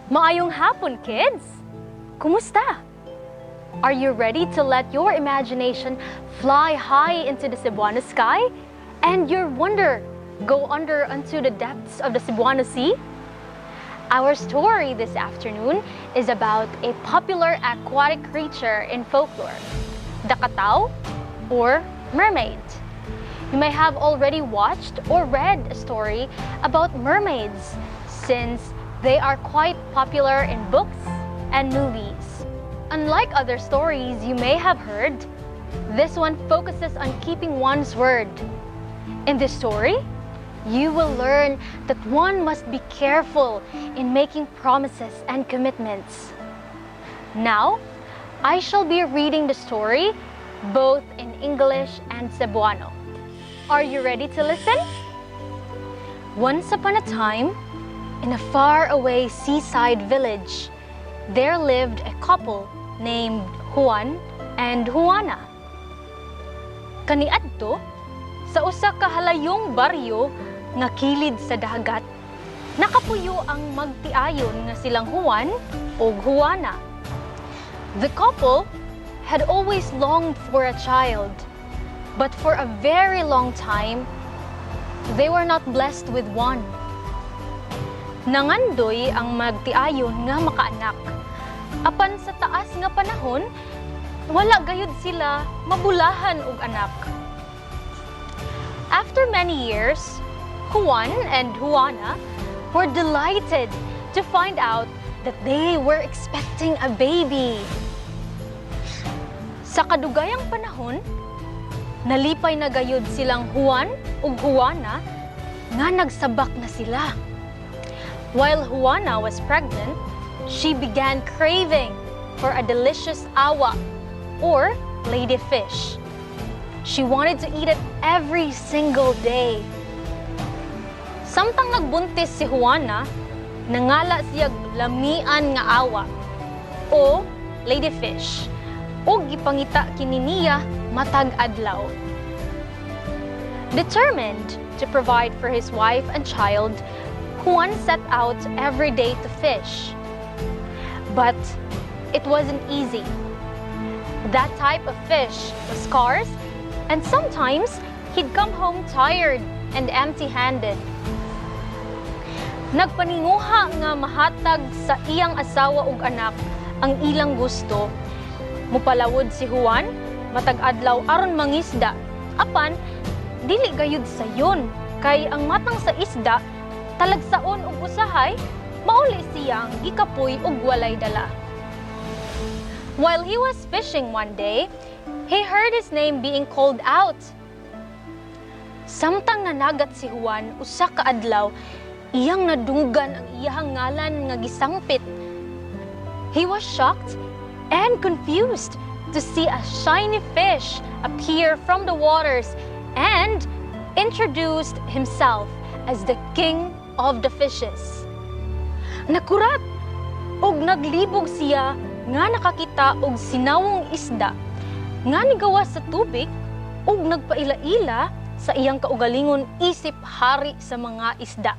Maayong hapon, kids! Kumusta? Are you ready to let your imagination fly high into the Cebuano sky and your wonder go under unto the depths of the Cebuano Sea? Our story this afternoon is about a popular aquatic creature in folklore, the kataw or mermaid. You may have already watched or read a story about mermaids since they are quite popular in books and movies. Unlike other stories you may have heard, this one focuses on keeping one's word. In this story, you will learn that one must be careful in making promises and commitments. Now, I shall be reading the story both in English and Cebuano. Are you ready to listen? Once upon a time, in a faraway seaside village, there lived a couple named Juan and Juana. Kaniadto, sa usa ka halayong baryo nga kilid sa dagat, nakapuyo ang magtiayon nga silang Juan ug Juana. The couple had always longed for a child, but for a very long time, they were not blessed with one. Nangandoy ang magtiayon nga makaanak. Apan sa taas nga panahon, wala gayud sila mabulahan og anak. After many years, Juan and Juana were delighted to find out that they were expecting a baby. Sa kadugayang panahon, nalipay na gayud silang Juan ug Juana nga nagsabak na sila. While Juana was pregnant, she began craving for a delicious awa or ladyfish. She wanted to eat it every single day. Samtang nagbuntis si Juana, nangala siya lamian nga awa o ladyfish ug gipangita kini niya matag adlaw. Determined to provide for his wife and child, Juan set out every day to fish. But it wasn't easy. That type of fish was scarce, and sometimes he'd come home tired and empty-handed. Nagpaninguha nga mahatag sa iyang asawa ug anak ang ilang gusto. Mupalawod si Juan matag adlaw aron mangisda. Apan dili gayud sayon kay ang matang sa isda talagsaon ug usahay mauli siyang gikapoy ug walay dala. While he was fishing one day, he heard his name being called out. Samtang nanagat si Juan usa ka adlaw, iyang nadunggan ang iyahang ngalan nga gisangpit. He was shocked and confused to see a shiny fish appear from the waters and introduced himself as the king of the fishes. Nakurat og naglibog siya nga nakakita og sinawong isda nga nigawas sa tubig ug nagpaila-ila sa iyang kaugalingon isip hari sa mga isda.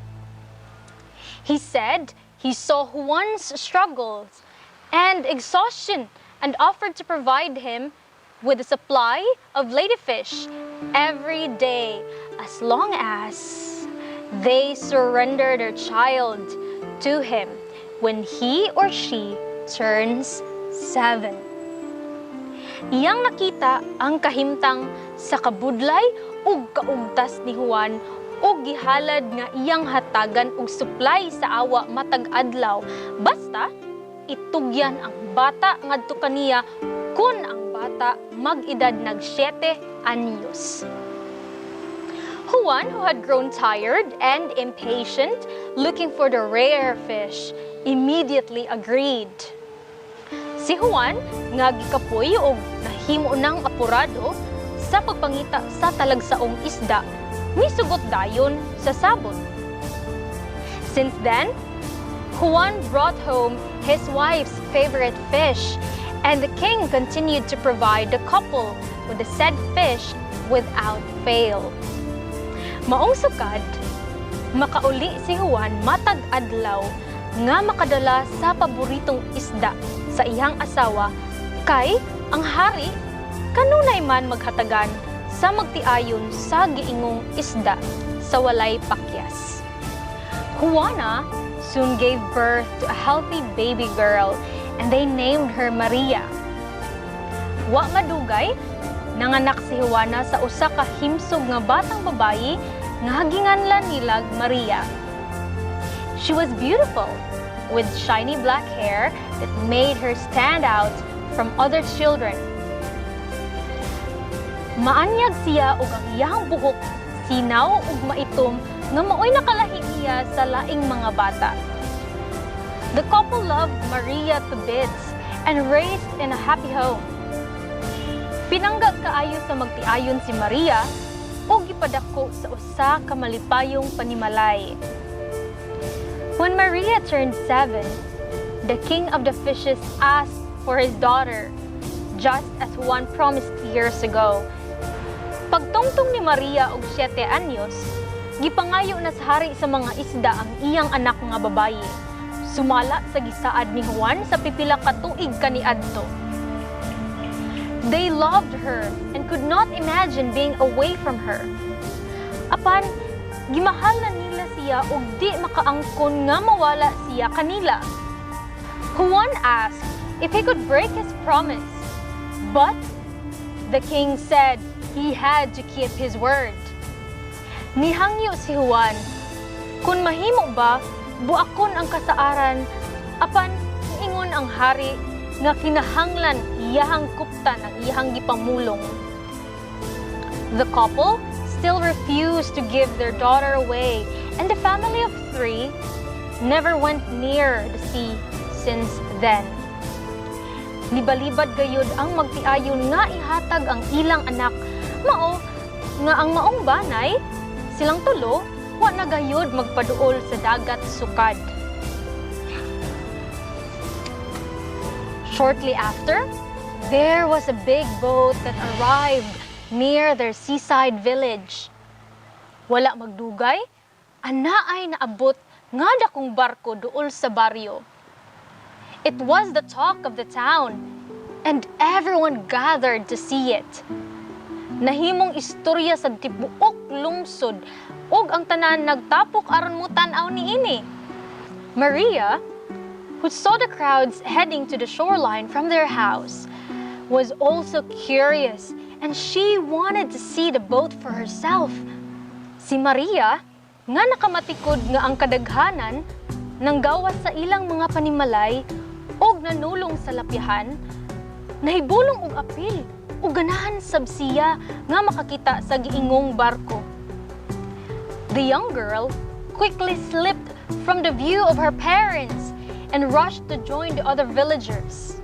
He said he saw Juan's struggles and exhaustion and offered to provide him with a supply of ladyfish every day as long as they surrender their child to him when he or she turns 7. Iyang nakita ang kahimtang sa kabudlay ug kaugtas ni Juan ug gihalad nga iyang hatagan og supply sa awa matag adlaw basta itugyan ang bata ngadto kaniya kun ang bata mag-edad nag 7 anyos. Juan, who had grown tired and impatient looking for the rare fish, immediately agreed. Si Juan nga gikapoy og nahimo nang apurado sa pagpangita sa talagsaong isda, misugot dayon sa sabot. Since then, Juan brought home his wife's favorite fish, and the king continued to provide the couple with the said fish without fail. Maong sukad, makauli si Juan matag adlaw nga makadala sa paboritong isda sa iyang asawa kay ang hari kanunay man maghatagan sa magtiayon sa giingong isda sa walay pakyas. Juana soon gave birth to a healthy baby girl and they named her Maria. Wa madugay, nanganak si Juana sa usa ka himsog nga batang babayi nga ginganlan nilag Maria. She was beautiful, with shiny black hair that made her stand out from other children. Maanyag siya ug ang iyang buhok sinaw ug maitom nga maoy nakalahi niya sa laing mga bata. The couple loved Maria to bits and raised in a happy home. Pinangga kaayo sa magtiayon si Maria ug gipadako sa usa ka malipayong panimalay. When Maria turned 7, the king of the fishes asked for his daughter, just as Juan promised years ago. Pagtungtong ni Maria og 7 anyos, gipangayo na sa hari sa mga isda ang iyang anak nga babaye. Sumala sa gisaad ni Juan sa pipila ka tuig kaniadto. They loved her and could not imagine being away from her. Apan, gimahal na nila siya ug di makaangkon nga mawala siya kanila. Juan asked if he could break his promise, but the king said he had to keep his word. Nihangyo si Juan, kung mahimo ba, buakon ang kasaaran, apan niingon ang hari nga kinahanglan iyahang kuptan ang iyahang gipamulong. The couple still refused to give their daughter away, and the family of three never went near the sea since then. Nibalibad gayud ang magtiayon nga ihatag ang ilang anak, mao nga ang maong banay, silang tulo, wa na gayud magpaduol sa dagat sukad. Shortly after, there was a big boat that arrived near their seaside village. Wala magdugay, anaay naabot nga dakong barko duol sa baryo. It was the talk of the town, and everyone gathered to see it. Nahimong istorya sa tibuok lungsod ug ang tanan nagtapok aron mo-tan-aw niini. Maria, who saw the crowds heading to the shoreline from their house, was also curious and she wanted to see the boat for herself. Si Maria, nga nakamatikod nga ang kadaghanan nanggawas sa ilang mga panimalay og nanulong sa lapyahan, nahibulong og apil ug ganahan sab siya nga makakita sa giingong barko. The young girl quickly slipped from the view of her parents and rushed to join the other villagers.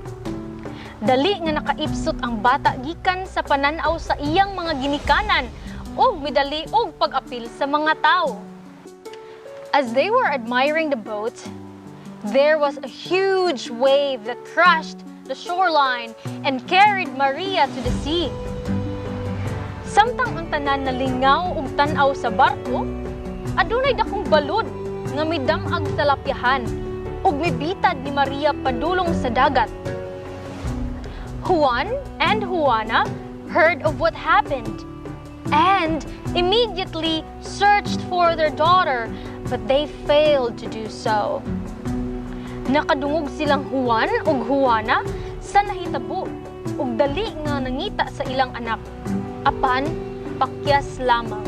Dali nga nakaipsot ang bata gikan sa pananaw sa iyang mga ginikanan ug midali og pag-apil sa mga tawo. As they were admiring the boat, there was a huge wave that crashed the shoreline and carried Maria to the sea. Samtang ang tanan nalingaw og tan-aw sa barko, adunay dakong balod nga midam-ag sa lapyahan ug mibitad ni Maria padulong sa dagat. Juan and Juana heard of what happened and immediately searched for their daughter, but they failed to do so. Nakadungog silang Juan ug Juana sa nahitabo ug dali nga nangita sa ilang anak. Apan pakyas lamang.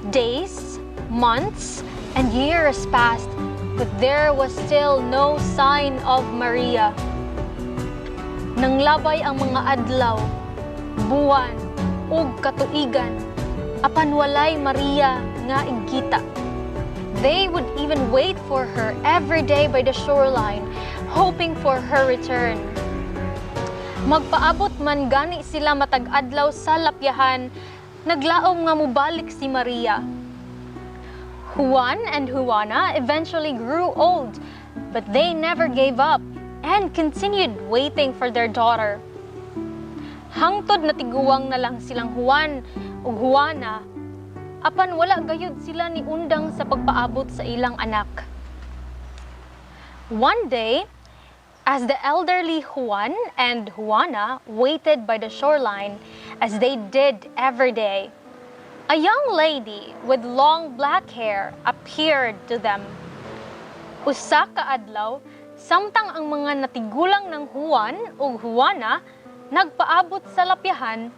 Days, months, and years passed, but there was still no sign of Maria. Nanglabay ang mga adlaw, buwan, ug katuigan, apan walay Maria nga igkita. They would even wait for her every day by the shoreline, hoping for her return. Magpaabot man gani sila matag adlaw sa lapyahan, naglaom nga mobalik si Maria. Juan and Juana eventually grew old, but they never gave up and continued waiting for their daughter. Hangtod natiguang na lang silang Juan ug Juana, Apan wala gayud sila ni undang sa pagpaabot sa ilang anak. One day, as the elderly Juan and Juana waited by the shoreline as they did every day, a young lady with long black hair appeared to them. Usa ka adlaw, samtang ang mga natigulang ng Juan ug Juana nagpaabot sa lapyahan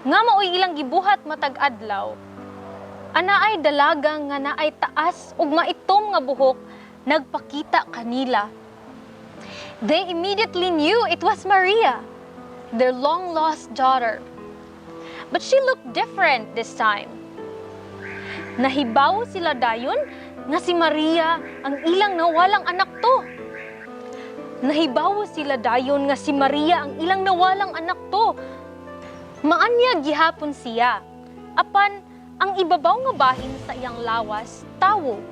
nga maoy ilang gibuhat matag adlaw, anaay dalaga nga naay taas ug maitom nga buhok nagpakita kanila. They immediately knew it was Maria, their long-lost daughter. But she looked different this time. Nahibawo sila dayon nga si Maria ang ilang nawalang anak to. Nahibawo sila dayon nga si Maria ang ilang nawalang anak to. Maanyag gihapon siya. Apan ang ibabaw nga bahin sa iyang lawas tawo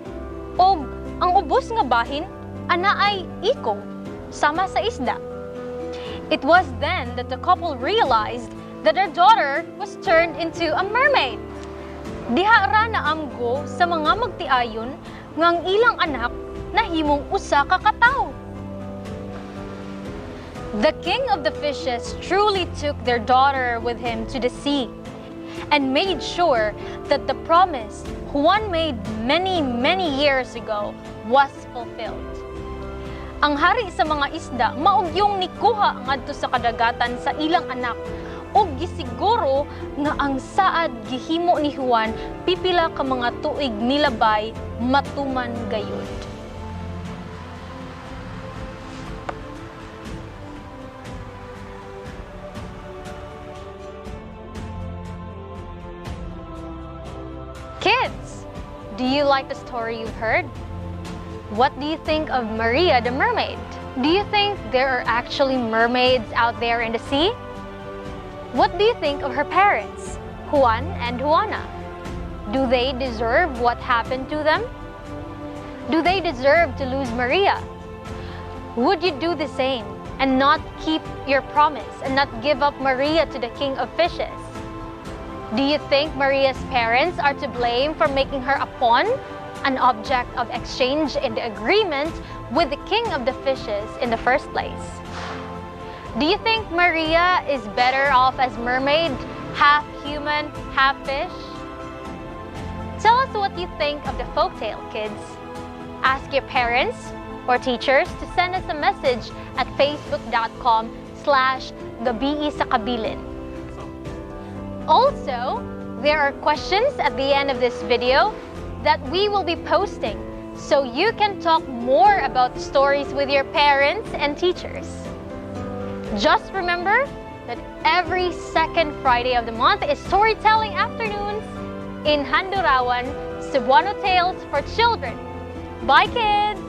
og ang ubos nga bahin anaay ikog sama sa isda. It was then that the couple realized that their daughter was turned into a mermaid. Diha ra naamgo sa mga magtiayon nga ang ilang anak nahimong usa ka katawo. The king of the fishes truly took their daughter with him to the sea and made sure that the promise Juan made many, many years ago was fulfilled. Ang hari sa mga isda mao gyung nikuha ngadto sa kadagatan sa ilang anak ug gisiguro nga ang saad gihimo ni Juan pipila ka mga tuig nilabay matuman gayud. Kids, do you like the story you've heard? What do you think of Maria the mermaid? Do you think there are actually mermaids out there in the sea? What do you think of her parents, Juan and Juana? Do they deserve what happened to them? Do they deserve to lose Maria? Would you do the same and not keep your promise and not give up Maria to the king of fishes? Do you think Maria's parents are to blame for making her a pawn, an object of exchange in the agreement with the king of the fishes in the first place? Do you think Maria is better off as mermaid, half human, half fish? Tell us what you think of the folktale, kids. Ask your parents or teachers to send us a message at facebook.com/gabiisakabilin. Also, there are questions at the end of this video that we will be posting so you can talk more about the stories with your parents and teachers. Just remember that every second Friday of the month is storytelling afternoons in Handurawan, Cebuano Tales for Children. Bye, kids!